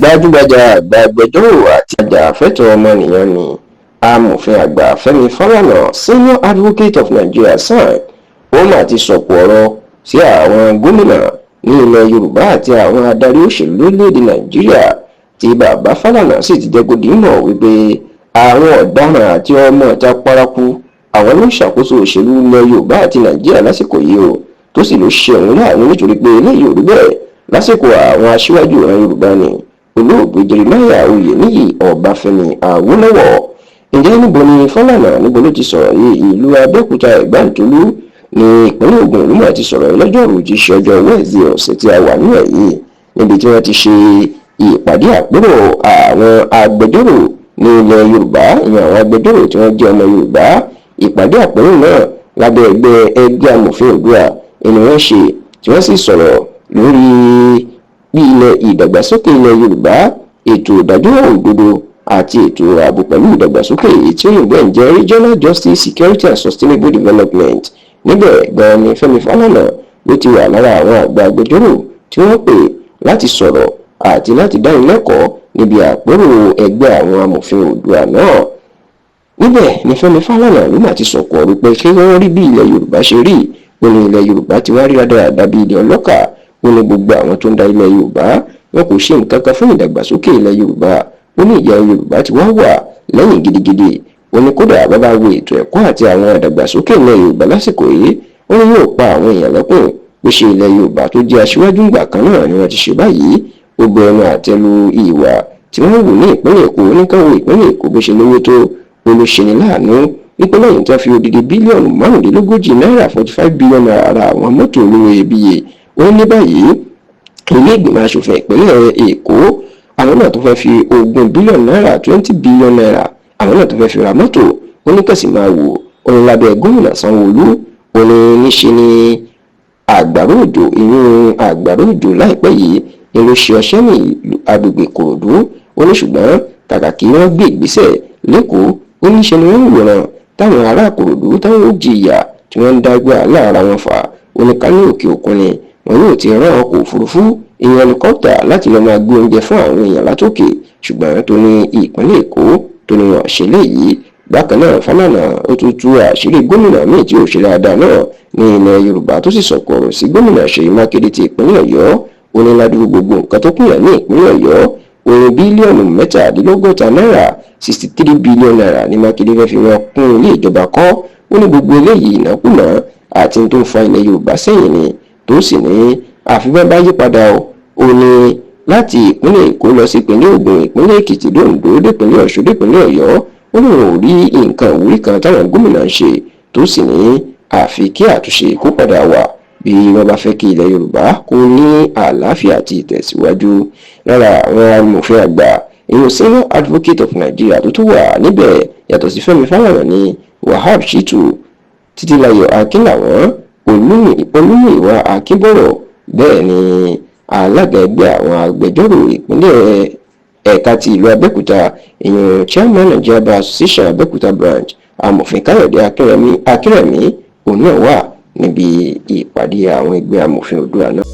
Gbajúgbajà àgbà agbẹjọ́rò àti ajàfẹ́tọ̀ọ́ ọmọnìyàn ní Amòfin Àgbà Fẹ́mi Fálànà, Senior Advocate of Nigeria, SAN, ó mà ti sọ̀kò ọ̀rọ̀ sí àwọn gómìnà ní ilẹ̀ Yorùbá àti àwọn adarí òṣèlú lórílẹ̀‐èdè Nàìjíríà, tí bàbá Fálànà sì ti jẹ́ kó di mọ̀ wípé àwọn ọ̀daràn àti ọmọ ìta paraku àwọn ló ń ṣàkóso òṣèlú ilẹ̀ Yorùbá àti Nàìjíríà lásìkò yìí o, tó sì ló ṣe òun láàánú nítorí pé eléyìí ò rí bẹ́ẹ̀ lásìkò àwọn aṣíwájú ìran Yorùbá ni, Olóògbé Jeremiah Oyèníyì Ọbáfẹ́mi Awólọ́wọ̀. Ǹjẹ́ níbo ni Fálànà, níbo ló ti sọ̀rọ̀ yìí? Ìlú Abẹ́òkúta, Ẹ̀gbáǹtolú ní ìpínlẹ̀ Ògùn ló mà ti sọ̀rọ̀ yìí lọ́jọ́rùú tí í ṣe ọjọ́ Wednesday ọ̀sẹ̀ tí a wà nínú ẹ̀ yìí, níbi tí wọ́n ti ṣe ìpàdé àpérò àwọn agbẹjọ́rò ní ilẹ̀ Yorùbá, ìyẹn àwọn agbẹjọ́rò tí wọ́n jẹ́ ọmọ Yorùbá. Ìpàdé àpérò náà lábẹ́ ẹgbẹ́ Amòfin Oòduà ni wọ́n ṣe, tí wọ́n sì sọ̀rọ̀ lórí bí ilẹ̀ ìdàgbàsókè ilẹ̀ Yorùbá, ètò ìdájọ́ òdodo àti ètò ààbò pẹ̀lú ìdàgbàsókè, èyí tí òyìnbó ń jẹ́ Regional Justice, Security and Sustainable Development. Níbẹ̀ gan ni Fẹ́mi Fálànà ló ti wà lára àwọn àgbà agbẹjọ́rò tí wọ́n pè láti sọ̀rọ̀ àti láti dánilẹ́kọ̀ọ́ níbi àpérò ẹgbẹ́ àwọn Amòfin Oòduà náà. Níbẹ̀ ni Fẹ́mi Fálànà ló mà ti sọ̀kò ọ̀rọ̀ pé kí wọ́n rí bí ilẹ̀ Yorùbá ṣe rí. Ó ní ilẹ̀ Yorùbá ti wá rí rádaràda bí ilẹ̀ ọlọ́kà. Ó ní gbogbo àwọn tó ń da ilẹ̀ Yorùbá, wọn kò ṣe nǹkan kan fún ìdàgbàsókè ilẹ̀ Yorùbá. Ó ní ìyà Yorùbá ti wá wà lẹ́yìn gidigidi. Ó ní kódà bàbá wo ètò ẹ̀kọ́ àti àwọn ìdàgbàsókè ilẹ̀ Yorùbá lásìkò yìí, ó ní yóò pa àwọn èèyàn lẹ́kùn pé ṣe ilẹ̀ Yorùbá tó jẹ́ aṣíwájú ńgbà kan náà ni wọ́n ti ṣe báyìí. Ó gbé ẹnu àtẹ́ lu ìwà tí wọ́n wù ní ìpínlẹ̀ Èkó. Oníkàwé ìpínlẹ̀ Èkó bó ṣe lówó tó, ó ló ṣe ní láàánú wípé lẹ́yìn tó fi odidi bílíọ̀nù 35 náírà, ₦45 billion, ra àwọn mọ́tò olówó iyebíye, ó ní báyìí ilé ìgbìmọ̀ asòfin ìpínlẹ̀ Èkó, àwọn náà tó fẹ́ fi 20 bílíọ̀nù náírà, ₦20 billion, àwọn náà tó fẹ́ fi ra mọ́tò. Ó ní kẹ̀sì máa wò ó ní lábẹ́ gómìnà Sanwó-Olú, ó ní níṣe ni àgbàrá òjò, ìyún àgbàrá òjò láìpẹ́ yìí ni ló ṣe ọṣẹ́ ní agbègbè Ìkòròdú. Ó ní ṣùgbọ́n kàkà kí wọ́n gbé ìgbésẹ̀ l'Ékòó, ó ní ṣe ni wọ́n ń wòran táwọn ará Ìkòròdú táwọn ó jìyà tí wọ́n ń dágbà lára wọn fà. Ó ní ká ní òkè òkun ni wọn yóò ti rán ọkọ̀ òfurufú, ìyẹn helicopter, láti lọ́ọ́ máa gbé oúnjẹ fún àwọn èèyàn látòkè, ṣùgbọ́n tó ní ìpínlẹ̀ Èkó tó ní wọn ṣe léyìí. Bákan náà, Fálànà ó tún tú àṣírí gómìnà míì tí ò ṣe dáadáa náà ní ilẹ̀ Yorùbá, tó sì sọ̀kò ọ̀rọ̀ sí gómìnà Ṣèyí Mákindé ti ìpínlẹ̀ Ọ̀yọ́. Ó ní ládùúgbò gbogbo nǹkan tó kùnà ní ìpínlẹ̀ Ọ̀yọ́, òun bílíọ̀nù 63 náírà, ₦63 billion, ní Mákindé fẹ́ fi wọn kún ilé ìjọba kọ́. Ó ní gbogbo eléyìí ìnákúnà àti tó ń fa ilẹ̀ Yorùbá sẹ́yìn ni, tó sì ní àfi bá bá yípadà o. Ó ní láti ìpínlẹ̀ Èkó lọ sí ìpínlẹ̀ Ògùn, ìpínlẹ̀ Èkìtì, dòǹdó, dépínlẹ̀ Ọ̀ṣun, dépínlẹ̀ Ọ̀yọ́, ó lóun ò rí nǹkan ìwúrí kan táwọn gómìnà ń ṣe, tó sì ní àfi kí àtúnṣe kó padà wà bí wọ́n bá fẹ́ kí ilẹ̀ Yorùbá kó ní àlàáfíà àti ìtẹ̀síwájú. Lára àwọn amòfin àgbà, ìyẹn Senior Advocate of Nigeria, tó tún wà níbẹ̀ yàtọ̀ sí Fẹ́mi Fálànà ní Wahab Shittu, Títílayọ̀ Akínlàwọ̀n, Olúmúyìwá Akínbọ̀rọ̀. Bẹ́ẹ̀ ni alága ẹgbẹ́ àwọn agbẹjọ́rò ìpínlẹ̀ ẹ̀ka ti ìlú Abẹ́òkúta, ìyẹn Chairman, Nigeria Bar Association, Abẹ́òkúta Branch, Amòfin Káyọ̀dé Akínrẹ̀mí, òun náà wà níbi ìpàdé àwọn ẹgbẹ́ Amòfin Oòduà náà.